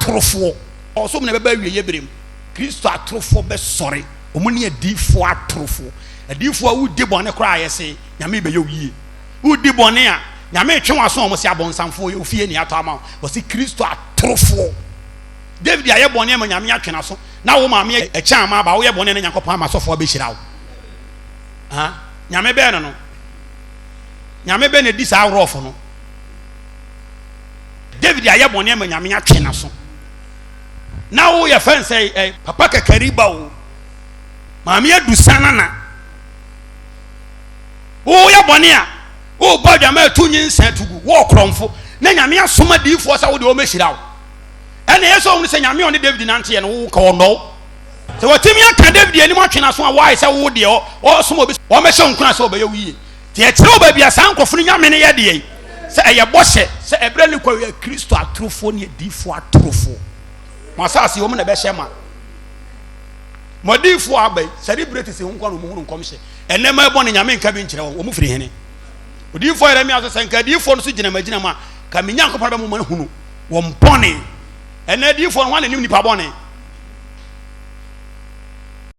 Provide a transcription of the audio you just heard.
atorofoɔ. Ɔsom na ɛbɛba awieɛ berɛ mu. Kristo atorofoɔ bɛsɔre. Wɔn ne adiyifoɔ atorofoɔ. Adiyifoɔ a wodi bɔne koraa a yɛse Nyame bɛyɛ wo yie. Wodi bɔne a Nyame retwe w'aso a wɔse abonsamfoɔ yɛ ofie ne atɔ ama wo. Wɔse Kristo atorofoɔ. David ayɛ bɔne ama Nyame atwe n'aso na wo maame ɛkyɛn ama aba woyɛ bɔne na Nyankopɔn ama asɔfoɔ abɛhyira wo. Ha? Nyame bɛn no no? Nyame bɛn na ɛdi saa worɔfo no? David ayɛ bɔne ama Nyame atwe n'aso. Na wo yɛ fɛn sɛ ɛ papa kakari ba o. Maame adusa nana. Woyɛ bɔne a wobɔ adwama atu nyinsɛn to gu wɔ ɔkorɔmfo na Nyame asoma diifoɔ sɛ wo deɛ ɔmɛhyira wo. Ɛna ɛyɛ sɛ ɔhunu sɛ Nyame a ɔne David nanteɛ no wo ka ɔnnɔ wo. Sɛ watumi aka David anim atwe n'aso a why sɛ wo deɛ ɔsoma obi sɛ ɔmmɛhyɛ wo nkuran sɛ ɔbɛyɛ wo yie. Nti ɛkyerɛ wo baabi a saa nkurɔfo no Nyame no yɛ deɛ sɛ ɛyɛ bɔhyɛ sɛ ɛberɛ no kɔ yɛ Kristo atorofoɔ ne adiyifoɔ atorofoɔ. Mo asase wɔn na ɛbɛhyɛ ma. Mo adiyifoɔ aba yi celebrities ho nko na wɔn hunu nkɔmhyɛ. Ɛnɛ ma ɛbɔ ne Nyame nka bi nkyerɛ wɔn, wɔn firi hene. Odiyifoɔ Yeremia nso sɛ nka adiyifoɔ no so gyina magyina mu a ka me Nyankopɔn bɛma wɔn ahunu wɔn bɔne. Ɛnɛ adiyifoɔ no hwan na nim nipa bɔne?